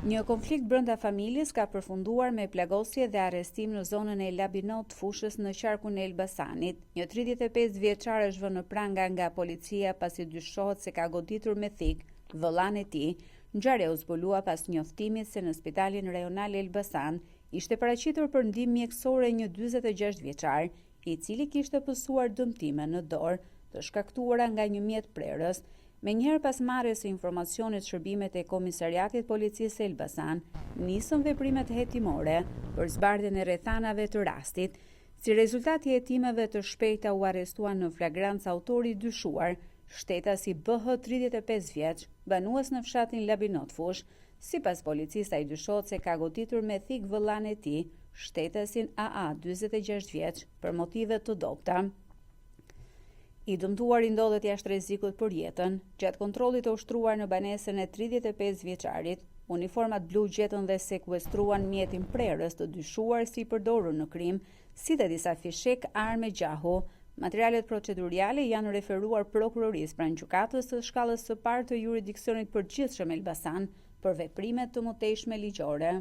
Një konflikt brenda familjes ka përfunduar me plagosje dhe arrestim në zonën e Labinot Fushës në qarkun e Elbasanit. Një 35 vjeçar është vënë në pranga nga policia pasi dyshohet se ka goditur me thikë vëllanë e tij. Ngjarja u zbulua pas njoftimit se në spitalin rajonal Elbasan ishte paraqitur për ndihmë mjekësore një 46 vjeçar, i cili kishte pësuar dëmtime në dorë, të shkaktuara nga një mjet prerës. Menjëherë pas marrjes së informacionit, shërbimet e Komisariatit Policisë Elbasan nisën veprimet hetimore për zbardhjen e rrethanave të rastit. Si rezultat i hetimeve të shpejta u arrestua në flagrancë autori i dyshuar, shtetasi BH 35 vjeç, banues në fshatin Labinot Fushë. Sipas policisë ai dyshohet se ka goditur me thikë vëllanë e tij, shtetasin AA 46 vjeç, për motive të dobëta. I dëmtuari ndodhet jashtë rrezikut për jetën. Gjatë kontrollit të ushtruar në banesën e 35 vjeçarit, uniformat blu gjetën dhe sekuestruan mjetin prerës të dyshuar si i përdorur në krim, si dhe disa fishekë arme gjahu. Materialet proceduriale janë referuar prokurorisë pranë gjykatës së shkallës së parë të juridiksionit përgjithshëm Elbasan për veprime të mëtejshme ligjore.